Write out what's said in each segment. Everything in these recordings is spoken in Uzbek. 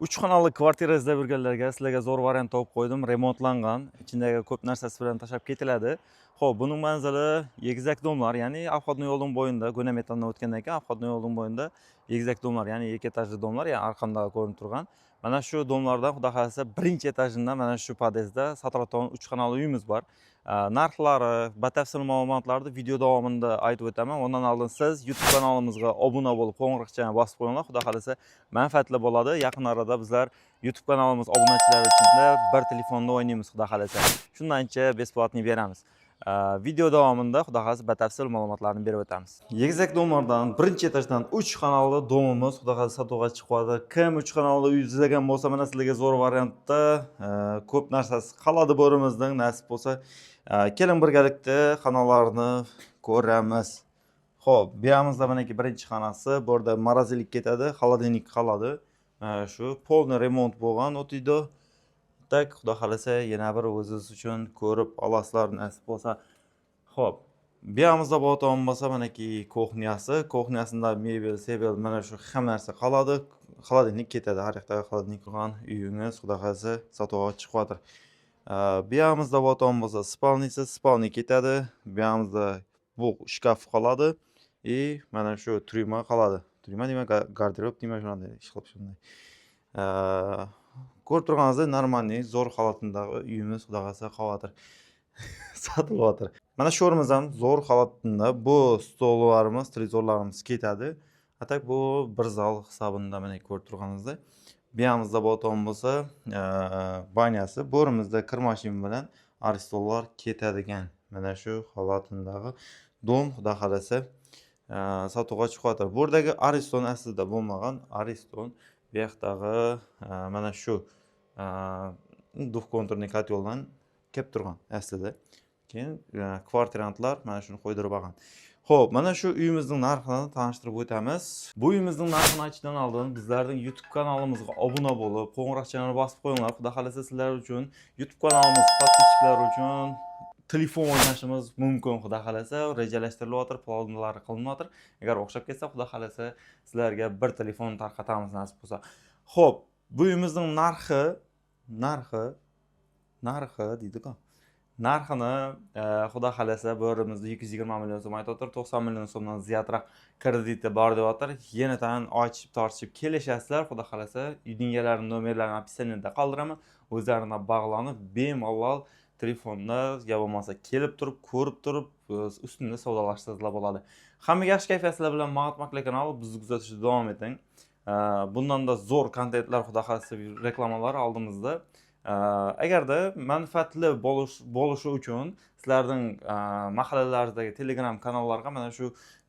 3 xonali kvartira izlab yurganlarga, sizlarga zo'r variant topib qo'ydim. Remontlangan, ichidagi ko'p narsasi bilan tashlab ketiladi. Xo'p, buning manzili egizak дом lar, ya'ni обходной yo'lning bo'yida, Go'na metandan o'tgandan keyin обходной yo'lning bo'yida egizak дом lar, ya'ni ikki etajli дом lar, ya'ni orqamda ko'rinib turgan. Mana shu дом lardan, xudo xohlasa, birinchi etajidan mana shu podyezdda sotiladigan 3 xonali uyimiz bor. Narxlari, batafsil ma'lumotlarni video davomida aytib o'taman. Undan oldin siz YouTube kanalimizga obuna bo'lib, qo'ng'iroqchani bosib qo'yinglar. Xudo xohlasa, manfaatli bo'ladi. Yaqin orada bizlar YouTube kanalimiz obunachilari uchun bir telefonda o'ynaymiz, xudo xohlasa. Shundancha бесплатный beramiz. Video davomida, xudo xohlasa, batafsil ma'lumotlarni berib o'tamiz. Egizak дом lardan birinchi etajdan 3 xonali дом imiz, xudo xohlasa, sotuvga chiqyapti. Kim 3 xonali uy izlagan bo'lsa, mana sizlarga zo'r variantda, ko'p narsasi qoladi bo'rimizning, nasib bo'lsa. Keling, birgalikda xonalarni ko'ramiz. Xo'p, bu yoqimizda manaki birinchi xonasi, bu yerda морозилка ketadi, холодильник qoladi. Mana shu полный remont bo'lgan o'tiydi. Так, xudo xohlasa, yana bir o'zingiz uchun ko'rib olasizlar, nasib bo'lsa. Xo'p, bu yoqimizda bo'ladigan bo'lsa, manaki кухня si, кухня sida mebel, sebel, mana shu hamma narsa qoladi. Холодильник ketadi. Har yoqda холодильник qilgan uyingiz, xudo xohlasa, sotuvga chiqyapti. Bu yoqimizda bo'ladigan bo'lsa, спальный si, спальный ketadi. Bu yoqimizda bu shkaf qoladi и mana shu tryuma qoladi. Tryuma deyman, garderob deyman, shunday ish qilib shunday. Ko'rib turganingizdek, нормальный, zo'r holatindagi uyimiz, xudo xohlasa, qolyapti. Sotilyapti. Mana shu yerimiz ham zo'r holatida. Bu stollarimiz, televizorlarimiz ketadi. А так bu bir zal hisobida, mana ko'rib turganingizdek. Bu yoqimizda bo'ladigan bo'lsa, баня si, bu yerimizda kir mashina bilan aristonlar ketadigan. Mana shu holatindagi дом, xudo xohlasa, sotuvga chiqyapti. Bu yerdagi Ariston aslida bo'lmagan. Ariston bu yoqdagi mana shu двухконтурный котёл dan kelib turgan aslida. Keyin kvartirantlar mana shuni qo'ydirib olgan. Xo'p, mana shu uyimizning narxini tanishtirib o'tamiz. Bu uyimizning narxini aytishdan oldin bizlarning YouTube kanalimizga obuna bo'lib, qo'ng'iroqchani bosib qo'yinglar. Xudo xohlasa, sizlar uchun, YouTube kanalimiz подписчик lari uchun telefon o'ynashimiz mumkin, xudo xohlasa, rejalashtirilyapti, planlar qilinyapti. Agar o'xshab ketsa, xudo xohlasa, sizlarga bir telefon tarqatamiz, nasib bo'lsa. Xo'p, bu uyimizning narxi deydi-ku. Narxini xudo xohlasa, bu yerimizda 220 million so'm aytyapti, 90 million so'mdan ziyodroq krediti bor deyapti. Yenidan ochib, tortishib kelishasizlar, xudo xohlasa. Uyning egalarining nomerlarini описание da qoldiraman. O'zlarini bog'lanib, bemalol telefonda yo bo'lmasa kelib turib, ko'rib turib, ustida savdolashsangizlar bo'ladi. Hammaga yaxshi kayfiyat, sizlar bilan Mamat Makler kanali, bizni kuzatishda davom eting. Bundanda zo'r kontentlar, xudo xohlasa, reklamalar oldimizda. Agarda manfaatli bo'lishi uchun sizlarning mahallalaringizdagi Telegram kanallarga mana shu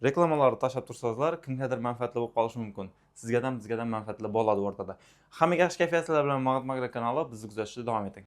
reklamalarni tashlab tursangizlar, kimgadir manfaatli bo'lib qolishi mumkin. Sizga ham, bizga ham manfaatli bo'ladi o'rtada. Hammaga yaxshi kayfiyat, sizlar bilan Mamat Makler kanali, bizni kuzatishda davom eting.